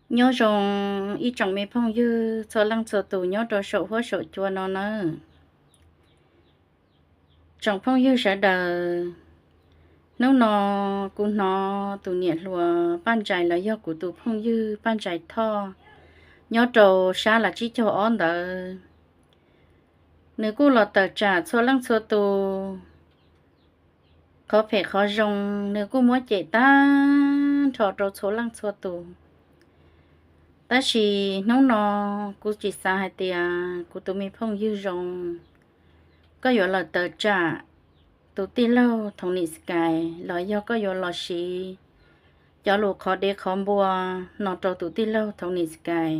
Nyob zoo ib tsoom me phooj ywg txhua leej txhua tus nyob rau saum huab saum cua no nawb. Tsoom phooj ywg sawv daws, hnub no kuv hnov tus niam hluas Paj Ntsais los yog kuv tus phooj ywg Paj Ntsais Thoj nyob rau sab Las Tsib Caug Ob ntawd, nws kuj los tawm tsam txhua leej txhua tus. Qhov phem qhov zoo nws kuj muab cem tag nrho rau txhua leej txhua tus. Tab sis hnub no kuv tsis xav hais tias kuv tus me phooj ywg zoo, koj yuav los tawm tsam tus tij laug Thoob Nis Xkais los yog koj yuav los siv cov lus qhov dev qhov npua no rau tus tij laug Thoob Nis Xkais.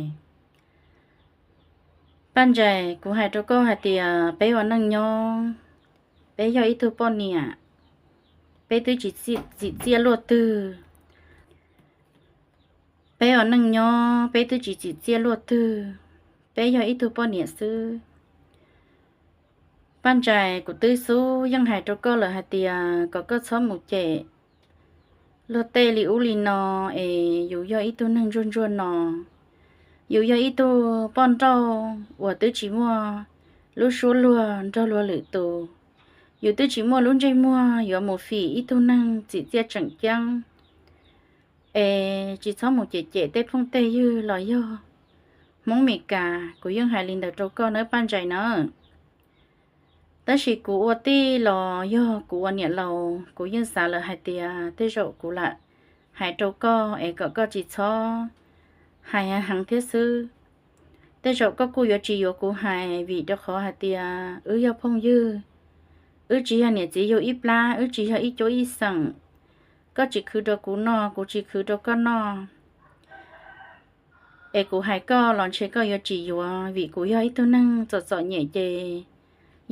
Paj Ntsais, kuv hais rau koj hais tias peb ua neej nyob, peb yog ib tug poj niam, peb twb tsis txi- txim txiaj luaj twg. Peb ua neej nyob peb twb tsis txim txiaj luaj twg, peb yog ib tug poj niam xwb. Paj Ntsais, kuv twb xub yeej hais rau koj lawm hais tias kom koj txhob mus cem luag tej li ub li no, es yus yog ib tug neeg ntsuag ntsuag no, yus yog ib tug poj nrauj uas twb tsis muaj lub suab luag nrog luag lwm tus, yus twb tsis muaj lub ntsej muag yuav mus fim ib tug neeg txim txiaj tseem ceeb. Es tsis txhob mus cem cem tej phooj tej ywg los yog Hmoob Mes Kas, kuv yeej hais li ntawd rau koj nawb Paj Ntsais na. Tab sis kuv ua tij los yog kuv ua niam laus, kuv yeej xav lawm hais tias tej zaum kuv lam hais rau koj es kom koj tsis txhob hais heev thiab xwb. Tej zaum koj kuj yuav tsis yuav kuv hais vim rau qhov hais tias wb yog phooj ywg, wb tsis yog niam txiv yug ib plab, wb tsis yog ib cuab ib xeem. Koj tsis khwv rau kuv noj, kuv tsis khwv rau koj noj. Es kuv hais koj los ntshe koj yuav tsis yuav, vim kuv yog ib tug neeg txom txom nyem ces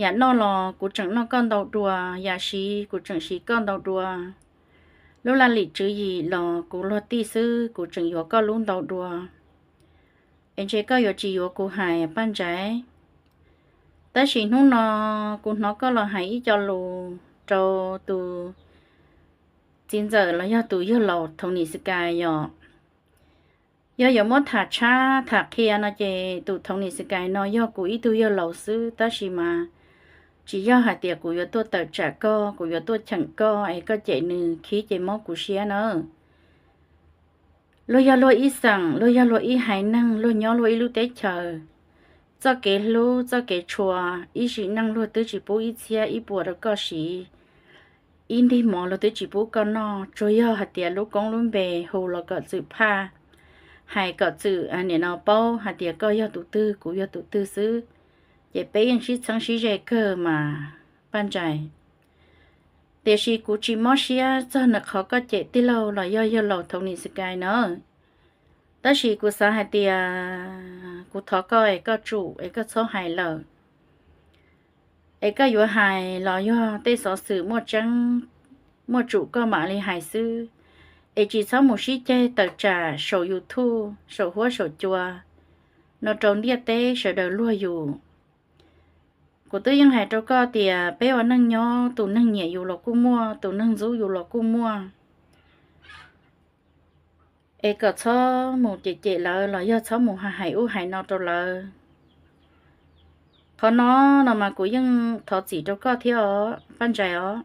yam noj los kuv tseem noj koj ntau dua, yam siv kuv tseem siv koj ntau dua. Lub laj lim tswv yim los kuv luag tij xwb, kuv tseem yuav koj lub ntau dua. Es ntshe koj yuav tsis yuav kuv hais Paj Ntsais. Tab sis hnub no kuv hnov koj los hais ib co lus rau tus txiv ntxawm los yog tus yawg laus Thoob Nis Xkais yom. Yog yuav muab tham tshab tham qhia no ces tus Thoob Nis Xkais no yog kuv ib tug yawg laus xwb, tab sis mas tsis yog hais tias kuv yuav tuaj tawm tsam koj, kuv yuav tuaj cheem koj es koj cem nws khib ces mob kuv siab na. Luag yog luag ib xeem, luag yog luag ib haiv neeg, luag nyob luag ib lub teb chaws. Txoj kev hlub, txoj kev tshua, ib sim neej luag twb tsis pub ib txhiab ib puas rau koj siv, ib ntig mov luag twb tsis pub koj noj, tsuas yog hais tias lub koob lub npe hu los kom txwm phaj, hais kom txwm nim no paub hais tias koj yog tus twg, kuv yog tus twg xwb, ces peb yeej sib txheeb sib ze kawg mas Paj Ntsais. Tiam sis kuv tsis mob siab txog nws qhov koj cem tij laug los yog yawg laus Thoob Nis Xkais na. Tab sis kuv xav hais tias kuv thov koj es koj tsum es koj txhob hais lawm. Es koj yuav hais los yog tej xov xwm muaj tseeb muaj tsum koj mam li hais xwb, es tsis txhob mus sib ceg tawm tsam saum YouTube, saum huab saum cua no rau ntiaj teb sawv daws luag yus. Kuv twb yeej hais rau koj tias peb ua neej nyob, tus neeg nyiam yus los kuj muaj, tus neeg ntxub yus los kuj muaj. Es kom txhob mus cem cem lawv los yog txhob mus hais ub hais no rau lawv. Qhov no no mas kuv yeej thov txim rau koj thiab os Paj Ntsais os.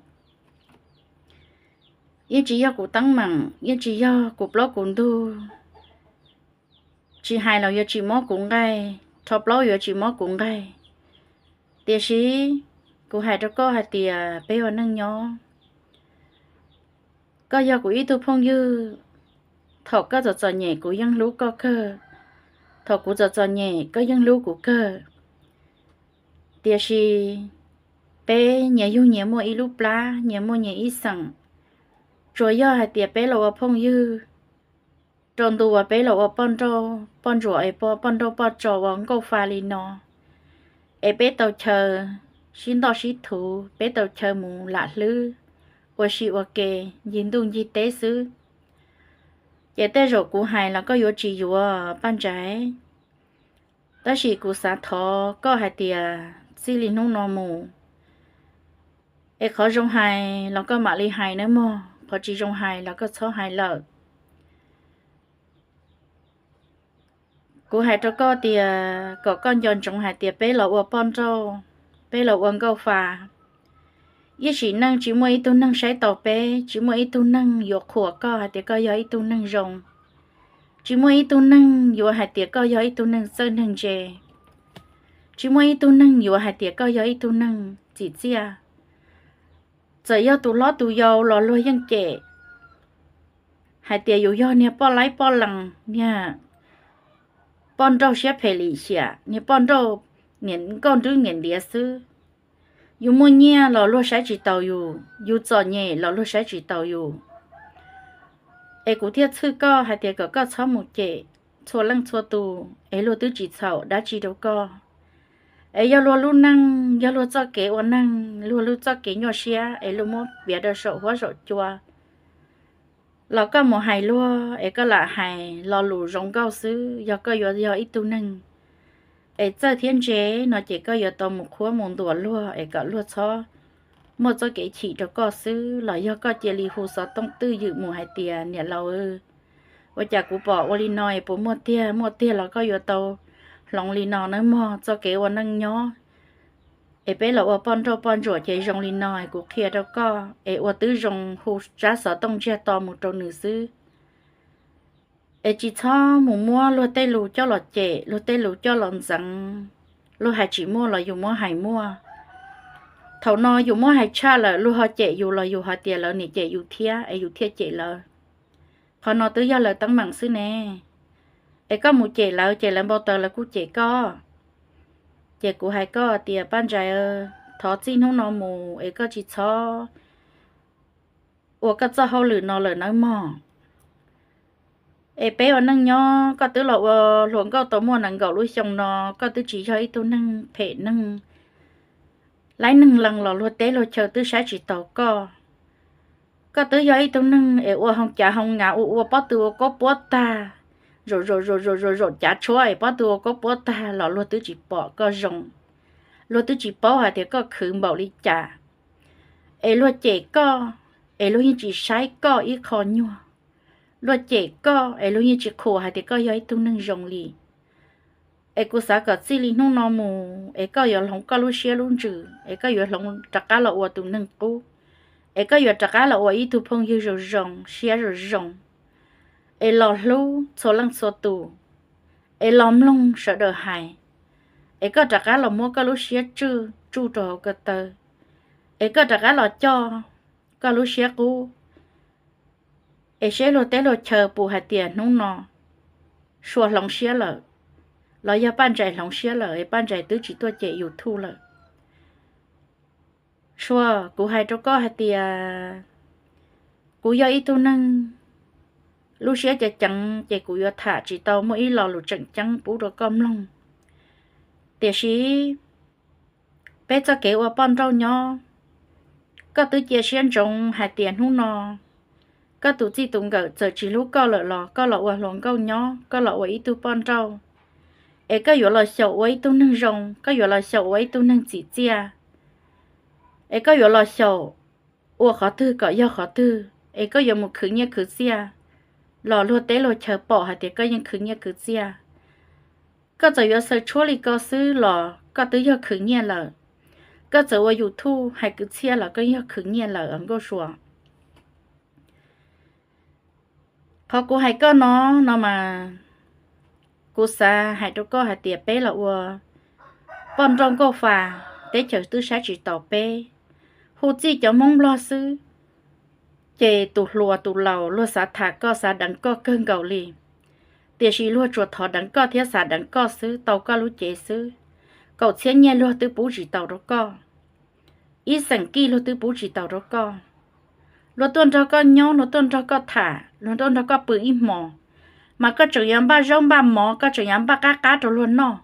Yeej tsis yog kuv teeb meem, yeej tsis yog kuv plaub kuv ntug, tsis hais los yuav tsis mob kuv nqaij, rho plaub yuav tsis mob kuv nqaij. Tiam sis kuv hais rau koj hais tias peb ua neej nyob, koj yog kuv ib tug phooj ywg. Thaum koj txom txom nyem kuv yeej hlub koj kawg, thaum kuv txom txom nyem koj yeej hlub kuv kawg. Tiam sis peb nyias yug nyias muaj ib lub plab, nyias muaj nyias ib xeem. Tsuas yog hais tias peb los ua phooj ywg, rau ntu uas peb los ua poj nrauj poj ntsuam es poj nrauj poj tso ua nkauj fa li no, es peb tau chaw sib ntoj sib thuv, peb tau chaw mus lam hlwb, ua si ua ke ncig ntuj ncig teb xwb, ces tej zaum kuv hais los koj yuav tsis yuav Paj Ntsais. Tab sis kuv xav thov koj hais tias txij li hnub no mus, es qhov zoo hais los koj mam li hais nawb mog, qhov tsis zoo hais los koj txhob hais lawm. Kuv hais rau koj tias kom koj nco ntsoov hais tias peb los ua poj nrauj, peb los ua nkauj fa, ib sim neej tsis muaj ib tug neeg saib taus peb, tsis muaj ib tug neeg yuav qhuas koj hais tias koj yog ib tug neeg zoo, tsis muaj ib tug neeg yuav hais tias koj yog ib tug neeg txawj neeg ntse, tsis muaj ib tug neeg yuav hais tias koj yog ib tug neeg txim txiaj. Txawm yog tus hlob tus yau los luag yeej cem hais tias yus yog niag poj laib poj lees, niag poj nrauj siab phem lim hiam, niag poj nrauj niam nkauj nrub niam ntiav xwb. Yus muaj nyiaj los luag saib tsis taus yus, yus txom nyem los luag saib tsis taus yus. Es kuv thiaj txhwj koj hais tias kom koj txhob mus cem txhua leej txhua tus es luag twb tsis txhaum dab tsi rau koj. Es yog luag lub neej, yog luag txoj kev ua neej, luag lub txoj kev nyuaj siab es luag muab piav rau saum huab saum cua los koj mus hais luag es koj lam hais lo lus zoo nkauj xwb. Yog koj yuav yog ib tug neeg es txawj thiab ntse no ces koj yuav tau mus qhuab mus ntuas luag es kom luag txhob muaj txoj kev chim rau koj xwb. Los yog koj cia li hu xov tooj twj ywm mus hais tias niam laus, ua cas kuv pom ua li no es puas muaj tiag? Muaj tiag los koj yuav tau hloov li no nawb mog. Txoj kev ua neej nyob es peb los ua poj nrauj poj ntsuam ces zoo li no es kuv qhia rau koj es ua twb zoo hu tsab xov tooj ntsiag to mus rau nws xwb. Es tsis txhob mus muab luag tej lus coj los cem, luag tej lus coj los ntxeev. Luag hais tsis muaj los yus muab hais muaj. Thaum no yus muab hais tshaj lawm luag ho cem yus los yus hais tias lawv niam cem yus thiab es yus thiaj cem lawv. Qhov no twb yog lawv teeb meem xwb ne. Es koj mus cem lawv ces lawv npau taws lawv kuj cem koj. Ces kuv hais koj tias Paj Ntsais, thov txij hnub no mus es koj tsis txhob ua koj txoj hauj lwm no lawm nawb mog. Es peb ua neej nyob koj twb los ua hluas nkauj tau muaj nees nkaum lub xyoo no, koj twb tsis yog ib tug neeg phem neeg laib neeg lees los luag teb luag chaw twb saib tsis taus koj. Koj twb yog ib tug neeg es ua hoo cav hoo ngav ua ua pob tw ua koob puab tag, zaum zaum zaum zaum zaum cav tshuab es pob tw ua koob puab tag los luag twb tsis pom koj zoo. Luag twb tsis paub hais tias koj khwv npaum li cas. Es luag cem koj es luag yeej tsis saib koj ib qho nyuag. Luag cem koj es luag yeej tsis qhuas hais tias koj yog ib tug neeg zoo li. Es kuv xav kom txij li hnub no mus es koj yuav hloov koj lub siab lub ntsws es koj yuav hloov rov qab los ua tus neeg qub, es koj yuav rov qab los ua ib tug phooj ywg zoo zoo siab zoo zoo, es los hlub txhua leej txhua tus, es los mloog sawv daws hais, es koj rov qab los muab koj lub siab tswj tsuj rau hauv ko taw, es koj rov qab los coj koj lub siab qub. Es seb luag teb luag chaw puas hais tias hnub no Sua hloov siab lawm, los yog Paj Ntsais hloov siab lawm es Paj Ntsais twb tsis tuaj cem YouTube lawm. Sua, kuv hais rau koj hais tias kuv yog ib tug neeg lub siab ceev ceev ces kuv yuav tham tsis tau muaj ib lo lus tseem ceeb pub rau koj mloog. Tiam sis peb txoj kev ua poj nrauj nyob, koj twb cia siab ntsoov hais tias hnub no koj tus txij tus nkawm txawm tsis hlub koj lawm los koj los ua hluas nkauj nyob, koj los ua ib tug poj nrauj, es koj yuav los xyaum ua ib tug neeg zoo, koj yuav los xyaum ua ib tug neeg txim txiaj, es koj yuav los xyaum ua qhov twg kom yog qhov twg, es koj yuav mus khwv nyiaj khwv txiaj los luag teb luag chaw pom hais tias koj yeej khwv nyiaj khwv txiaj. Koj txawm yuav xaws tshuab li ko xwb los koj twb yog khwv nyiaj lawm. Koj txawm ua YouTube hais kwv txhiaj los koj yog khwv nyiaj lawm os Nkauj Sua. Qhov kuv hais koj no, no mas kuv xav hais rau koj hais tias peb los ua poj nrauj nkauj fa, teb chaws twb saib tsis taus peb, hu txij cov Hmoob Nplog xwb, ces tus hluas tus laus luag xav tham koj xav deev koj kawg nkaus li. Tiam sis luag tsuas thov deev koj thiab xav deev koj xwb, tau koj lub cev xwb. Kaum txhiab nyiaj luag twb pub tsis taus rau koj, ib xeem kij luag twb pub tsis taus rau koj. Luag tuaj nrog koj nyob, luag tuaj nrog koj tham, luag tuaj nrog koj pw ib hmos, mas koj tseem yuav npaj zaub npaj mov, koj tseem yuav npaj qab qab rau luag noj,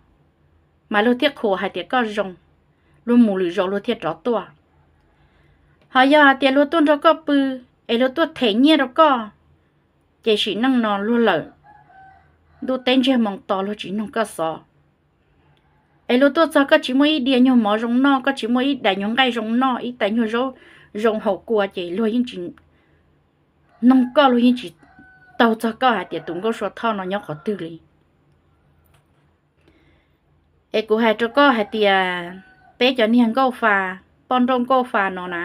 mas luag thiaj qhuas hais tias koj zoo, luag mus lwm zaus luag thiaj rov tuaj. Ho yog hais tias luag tuaj nrog koj pw, es luag tuaj them nyiaj rau koj, ces sim neej no luag lawm ntuj teb ntsiag moo to luag tsis noog koj xov. Es luag tuaj txog koj tsis muaj ib diav nyuag mov zoo noj, koj tsis muaj ib daim nyuag nqaij zoo noj, ib tais nyuag zaub zoo haus kua, ces luag yeej tsis noog koj, luag yeej tsis taug txog koj hais tias tus Nkauj Sua Thoj no nyob qhov twg li. Es kuv hais rau koj hais tias peb cov niag nkauj fa, poj nrauj nkauj fa no na,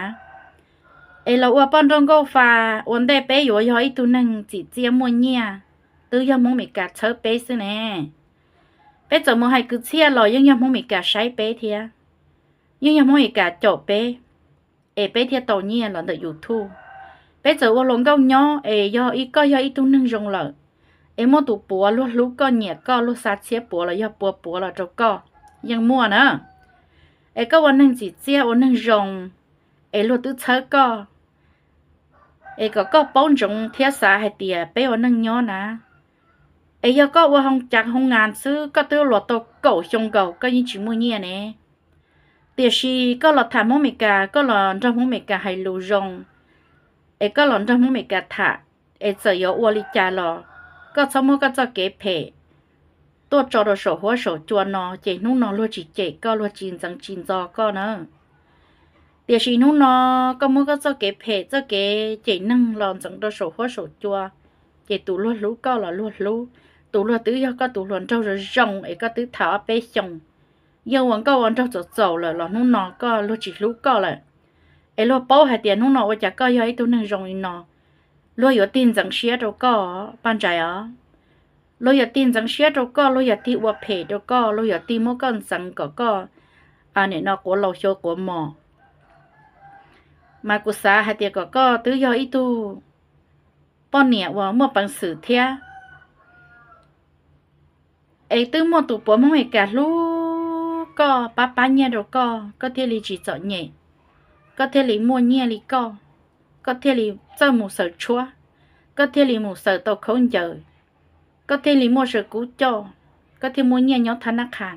es los ua poj nrauj nkauj fa ua ntej peb yuav yog ib tug neeg txim txiaj muaj nyiaj, twb yog Hmoob Meskas txhawb peb xwb ne. Peb txawm mus hais kwv txhiaj los yeej yog Hmoob Meskas saib peb thiab, yeej yog Hmoob Meskas caum peb, es peb thiaj tau nyiaj los ntawm YouTube. Peb txawm ua hluas nkauj nyob es yog ib, koj yog ib tug neeg zoo lawm, es muaj tus puav luag hlub koj nyiam koj luag xa txhiab puav los yog pua puav los rau koj, yeej muaj na. Es koj ua neeg txim txiaj ua neeg zoo, es luag twb txhawb koj, es kom koj paub ntsoov thiab xav hais tias peb ua neej nyob na, es yog koj ua hoo cav hoo nas xwb koj twb los tau kaum xyoo nkaus koj yeej tsis muaj nyiaj ne. Tiam sis koj los tham Hmoob Meskas, koj los nrog Hmoob Meskas hais lus zoo, es koj los nrog Hmoob Meskas tham, es txawm yuav ua li cas los koj txhob muab koj txoj kev phem tuaj tso rau saum huab saum cua no, ces hnub no luag tsis cem koj, luag tsis ntxeev tsis ntxo koj na. Tiam sis hnub no koj muab koj txoj kev phem txoj kev cem neeg los ntxeev rau saum huab saum cua, ces tus luag hlub koj los luag hlub, tus luag twb yog koj tus hluas nraug zoo zoo es koj twb tham ob peb xyoos, yeej ua nkauj ua nraug txaus txaus lawm los hnub no koj luag tsis hlub koj lawm, es luag paub hais tias hnub no ua cas koj yog ib tug neeg zoo li no, luag yuav tig ntxeev siab rau koj, Paj Ntsais os. Luag yuav tig ntxeev siab rau koj, luag yuav tig ua phem rau koj, luag yuav tig muab koj ntxeev kom koj nim no quav laus xyaw quav mos. Mas kuv xav hais tias kom koj twb yog ib tug poj niam uas muaj peev xwm thiab, es twb muaj tus puav Hmoob Meskas hlub koj, pab pab nyiaj rau koj, koj thiaj li tsis txom nyem, koj thiaj li muaj nyiaj li koj, koj thiaj li txawj mus xaws tshuab, koj thiaj li mus xaws tau khaub ncaws, koj thiaj li muaj saw kub coj, koj thiaj muaj nyiaj nyob thab nab qha.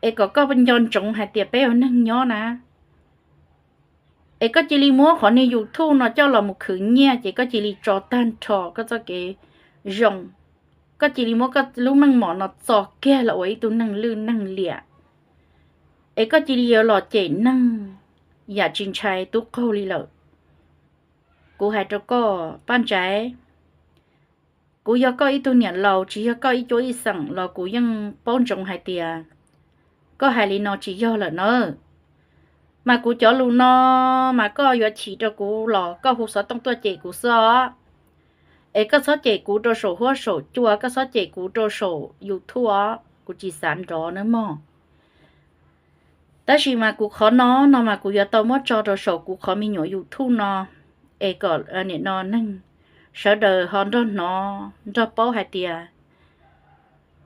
Es kom koj nco ntsoov hais tias peb ua neeg nyob na, es koj cia li muab qhov niag YouTube no coj los mus khwv nyiaj, ces koj cia li tso tag nrho koj txoj kev zoo, koj cia li muab koj lub meej mom no txo kiag los ua ib tug neeg lwj neeg liam, es koj cia li yuav los cem neeg yam tsis ntshai tub qaug li lawm. Kuv hais rau koj Paj Ntsais, kuv yog koj ib tug niam laus tsis yog koj ib cuab ib xeem los kuv yeej paub ntsoov hais tias koj hais li no tsis yog lawm na. Mas kuv cov lus no mas koj yuav chim rau kuv los koj hu xov tooj tuaj cem kuv xwb os. Es koj txhob cem kuv rau saum huab saum cua, koj txhob cem kuv rau saum YouTube os, kuv tsis xav nrov nawb mog. Tab sis mas kuv qhov no no mas kuv yuav tau muab tso rau saum kuv qhov me nyuam YouTube no, es kom nim no neeg sawv daws ho nrog hnov nrog paub hais tias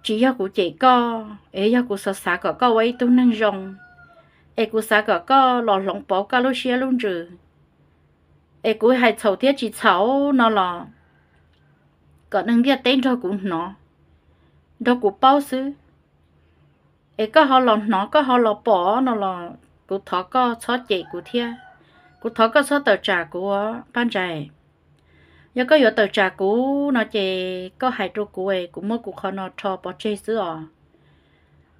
tsis yog kuv cem koj, es yog kuv xav xav kom koj ua ib tug neeg zoo, es kuv xav kom koj los hloov pauv koj lub siab lub ntsws. Es kuv hais txhaum thiab tsis txhaum no los kom neeg ntiaj teb nrog kuv hnov, nrog kuv paub xwb. Es koj ho los hnov koj ho los pom no los kuv thov koj txhob cem kuv thiab, kuv thov koj txhob tawm tsam kuv, Paj Ntsais. Yog koj yuav tawm tsam kuv no ces koj hais rau kuv es kuv muab kuv qhov no rho pov tseg xwb os.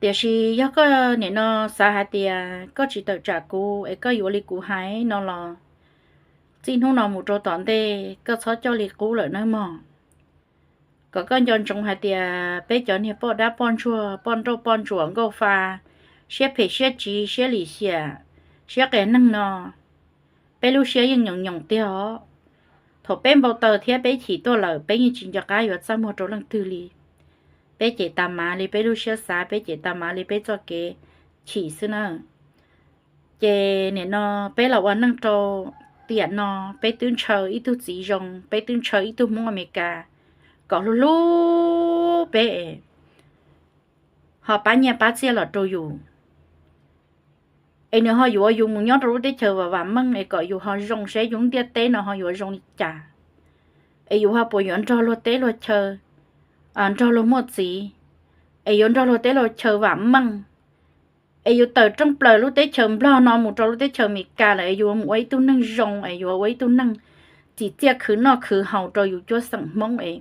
Tiam sis yog koj nim no xav hais tias koj tsis tawm tsam kuv es koj yuav li kuv hais no los txij hnub no mus rau tom ntej koj txhob coj li qub lawm nawb mog. Kom koj nco ntsoov hais tias peb cov niag poj dab poj ntsuag poj nrauj poj ntsuam nkauj fa, siab phem siab tsiv siab lim hiam, siab qias neeg no, peb lub siab yeej nyoos nyoos tiag os. Thaum peb npau taws thiab peb chim tuaj lawm peb yeej tsis nco qab yuav txaj muag rau leej twg li. Peb cem tas mas li peb lub siab xav, peb cem tas mas li peb txoj kev chim xwb na. Ces nim no peb los ua neej rau tiam no, peb twb ntshaw ib tug txiv zoo, peb twb ntshaw ib tug Hmoob Amelikas kom hlub hlub peb, ho pab nyiaj pab txiaj los rau yus. Es nws ho yuav yus mus nyob rau lub teb chaws vam vam meej es kom yus ho zoo seb yus lub ntiaj teb no ho yuav zoo li cas. Es yus ho puas yuav nrog luag teb luag chaw, nrog luag muaj txiv, es yuav nrog luag teb luag chaw vam meej. Es yus tawm rooj plaws lub teb chaws Nplog no mus rau lub teb chaws Amelikas lawm es yus mus ua ib tug neeg zoo es yuav ua ib tug neeg txim txiaj khwv noj khwv haus rau yus cuab xeem Hmoob es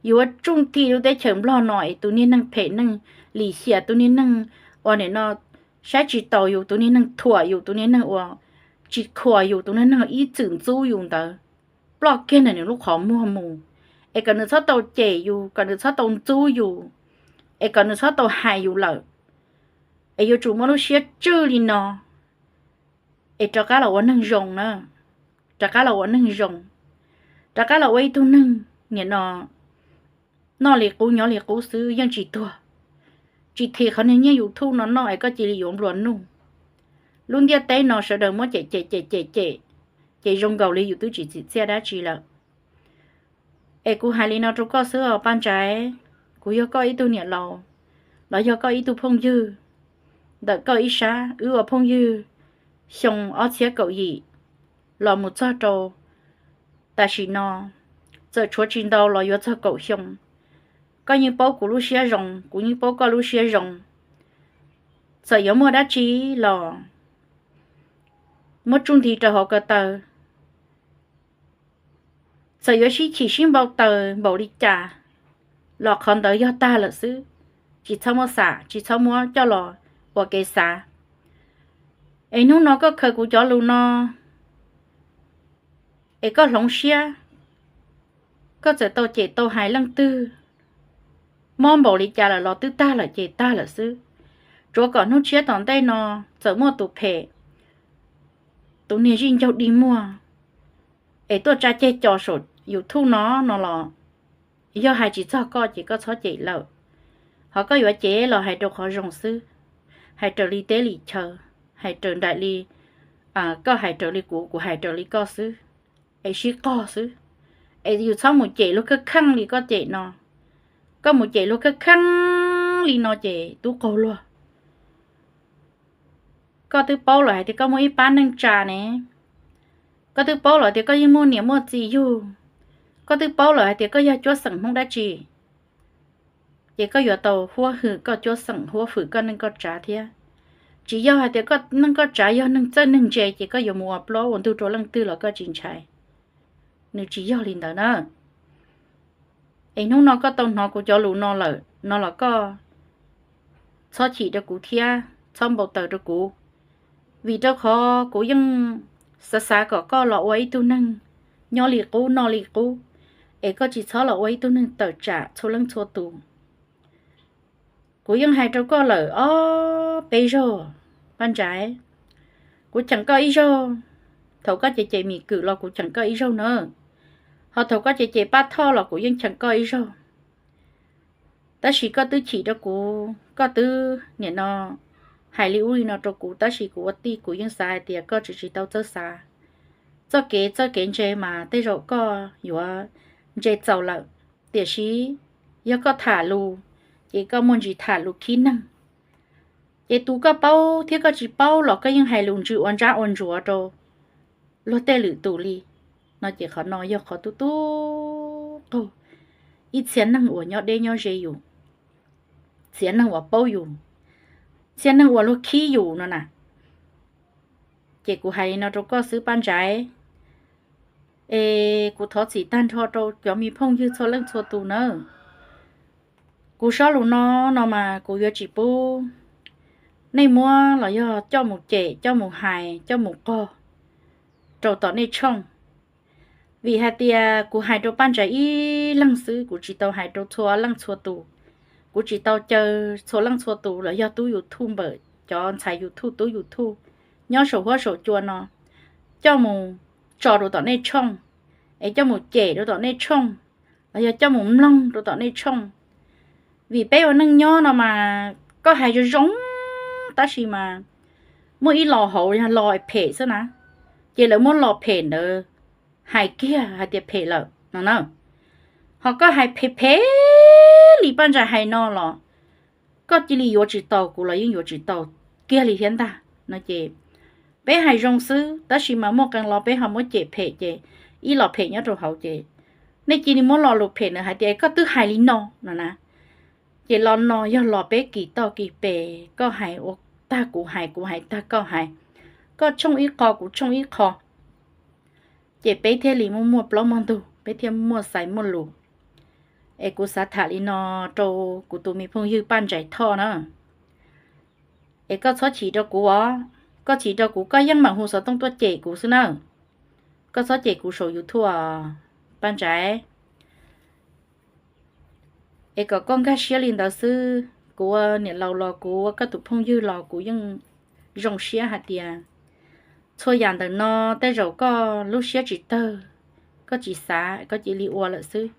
yuav tsuj nthi lub teb chaws Nplog no es tus niag neeg phem neeg lim hiam, tus niag neeg uas nim no saib tsis taus yus, tus niag neeg thuam yus, tus niag neeg uas tsis khuam yus, tus niag neeg ib txwm ntxub yus ntawd, ploj kiag ntawm nws lub qhov muag mus. Es kom nws txhob tau cem yus, kom nws txhob tau ntxub yus, es kom nws txhob tau hais yus lawm, es yuav tsum muaj lub siab tswj li no, es rov qab los ua neeg zoo na, rov qab los ua neeg zoo, rov qab los ua ib tug neeg nim no noj li qub nyob li qub xwb yeej tsis tuag, tsis thim qhov niag nyiaj YouTube no noj es koj cia li yuav nplua nuj. Lub ntiaj teb no sawv daws muab cem cem cem cem cem, ces zoo nkaus li yus twb tsis txim txiaj dab tsi lawm. Es kuv hais li no rau koj xwb os Paj Ntsais, kuv yog koj ib tug niam laus, los yog koj ib tug phooj ywg, ntawm koj ib sab wb ua phooj ywg xyoo ob txhiab kaum yim los mus txog rau tam sim no, txawm tshuav tsis ntau los yuav txog kaum xyoo. Koj yeej paub kuv lub siab zoo, kuv yeej paub koj lub siab zoo. Txawm yuav muaj dab tsi los muab tsuj nti rau hauv ko taw, txawm yuav sib chim sib npau taws npaum li cas los qhov ntawd yog tag lawm xwb, tsis txhob muab xam, tsis txhob muab coj los ua kev xav. Es hnub no koj khaws kuv cov lus no es koj hloov siab, koj txawm tau cem tau hais leej twg, mob npaum li cas lawm los twb tag lawm ces tag lawm xwb. Tsuav kom hnub tshiab tom ntej no txawm muaj tus phem, tus niag zij ncaug dig muag es tuaj tsa ceg cos saum YouTube no no los, yog hais tsis txog koj ces koj txhob cem lawm. Ho koj yuav cem los hais rau qhov zoo xwb, hais raws li teb li chaw, hais raws nraim li, koj hais raws li kuv, kuv hais raws li koj xwb, es sib qog xwb. Es yus txhob mus cem luag kheej kheej li koj cem no. Koj mus cem luag kheej kheej li no ces tub qaug luag. Koj twb paub lawm hais tias koj muaj ib pab neej tsa ne, koj twb paub lawm tias koj yeej muaj niam muaj txiv yug, koj twb paub lawm hais tias koj yog cuab xeem Hmoob dab tsi, ces koj yuav tau huab hwm koj cuab xeem, huab hwm koj neej koj tsav thiab. Tsis yog hais tias koj neej koj tsav yog neeg txawj neeg ntse ces koj yuav mus ua plaub ua ntug rau leej twg los koj tsis ntshai. Nws tsis yog li ntawd na. Es hnub no koj tau hnov kuv cov lus no lawm no los koj txhob chim rau kuv thiab txhob npau taws rau kuv, vim rau qhov kuv yeej xav xav kom koj los ua ib tug neeg nyob li qub noj li qub, es koj tsis txhob los ua ib tug neeg tawm tsam txhua leej txhua tus. Kuv yeej hais rau koj lawm ob peb zaug, Paj Ntsais, kuv cheem koj ib zaug. Thaum koj cem cem Mim Kwm los kuv cheem koj ib zaug na, ho thaum koj cem cem Paj Thoj los kuv yeej cheem koj ib zaug. Tab sis koj twb chim rau kuv, koj twb nim no hais li ub li no rau kuv, tab sis kuv ua tij kuv yeej xav hais tias koj tsis tsis tau txawj xav. Txoj kev txawj kev ntse mas tej zaum koj yuav ntse txaus lawm, tiam sis yog koj tham lus, ces koj muaj ntsis tham lus khib neeg. Ces tus koj paub thiab koj tsis paub los koj yeej hais lus ntsws ua ntsab ua ntsuav rau luag tej lwm tus li. No ces qhov no yog qhov tub tub qaug ib txhia neeg uas nyob deb nyob ze yus, txhia neeg uas paub yus, txhia neeg uas luag khib yus no na. Ces kuv hais li no rau koj xwb Paj Ntsais, es kuv thov txim tag nrho rau cov me phooj ywg txhua leej txhua tus nawb. Kuv sob lus no no mas kuv yuav tsis pub nej muab los yog coj mus cem, coj mus hais, coj mus qog rau tom nej tshooj. Vim hais tias kuv hais rau Paj Ntsais ib leeg xwb, kuv tsis tau hais rau txhua leej txhua tus. Kuv tsis tau caw txhua leej txhua tus los yog tub YouTube npawm, cov ntxhais YouTube, tub YouTube nyob saum huab saum cua no coj mus tso rau tom nej tshooj, es coj mus cem rau tom nej tshooj, los yog coj mus mloog rau tom nej tshooj. Vim peb ua neej nyob no mas koj hais zoo zoo, tab sis mas muaj ib los hauv yog los phem xwb na, ces lawv muab los phem ntawd hais kiag hais tias phem lawm no na. Ho koj hais phem phem li Paj Ntsais hais no los koj cia li yuav tsis tau kuv los yeej yuav tsis tau kiag li thiab ntag no ces peb hais zoo xwb, tab sis mas muaj qee los peb ho muab cem phem ces ib los phem nyob rau hauv ces nej cia li muab lo lus phem ntawd hais tias koj twb hais li no no na. Ces lo no yog los peb kis toj kis pes, koj hais ua tag kuv hais, kuv hais tag koj hais, koj tshooj ib qho kuv tshooj ib qho, ces peb thiaj li muaj muaj plaub muaj ntug, peb thiaj muaj xaiv muaj lus. Es kuv xav tham li no rau kuv tus me phooj ywg Paj Ntsais Thoj na, es koj txhob chim rau kuv os. Koj chim rau kuv koj yeej mam hu xov tooj tuaj cem kuv xwb na. Koj txhob cem kuv saum YouTube os Paj Ntsais. Es kom koj nkag siab li ntawd xwb, kuv ua niam laus los kuv ua koj tus phooj ywg los kuv yeej zoo siab hais tias txhua yam ntawm no tej zaum koj lub siab tsis tawg, koj tsis xav, koj cia li ua lawm xwb.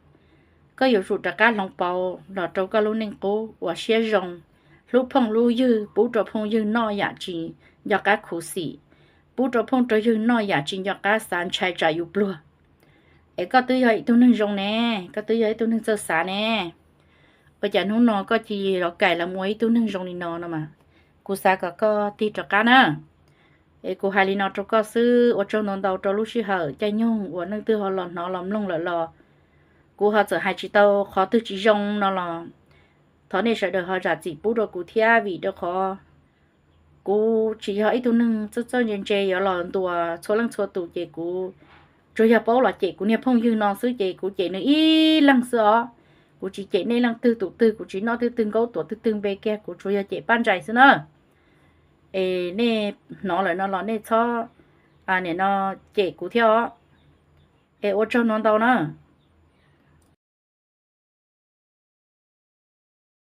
Koj yuav tsum rov qab hloov pauv los rau koj lub neej qub uas siab zoo, hlub phooj hlub ywg, pub rau phooj ywg noj yam tsis nco qab khuv xim, pub rau phooj rau ywg noj yam tsis nco qab xav ntshai tsam yus pluag. Es koj twb yog ib tug neeg zoo ne, koj twb yog ib tug neeg txawj xav ne, ua cas hnub no koj cia li los kais los mus ua ib tug neeg zoo li no no mas? Kuv xav kom koj tig rov qab na. Es kuv hais li no rau koj xwb, ua tsaug ntau ntau rau lub sij hawm caij nyoog uas nej twb ho los hnov los mloog lawm los kuv ho txawm hais tsis tau qhov twg tsis zoo no los thov nej sawv daws ho zam txim pub rau kuv thiab, vim rau qhov kuv tsis yog ib tug neeg txawj txawj ntse ntse yuav los ntuas txhua leej txhua tus, ces kuv tsuas yog paub los cem kuv niag phooj ywg no xwb, ces kuv cem nws ib leeg xwb os. Kuv tsis cem nej leej twg tus twg, kuv tsis noj twg twg nkaub tuav twg twg npe kiag, kuv tsuas yog cem Paj Ntsais xwb na. Es nej hnov lawm no los nej txhob, nim no, cem kuv thiab os. Es ua tsaug ntau ntau na.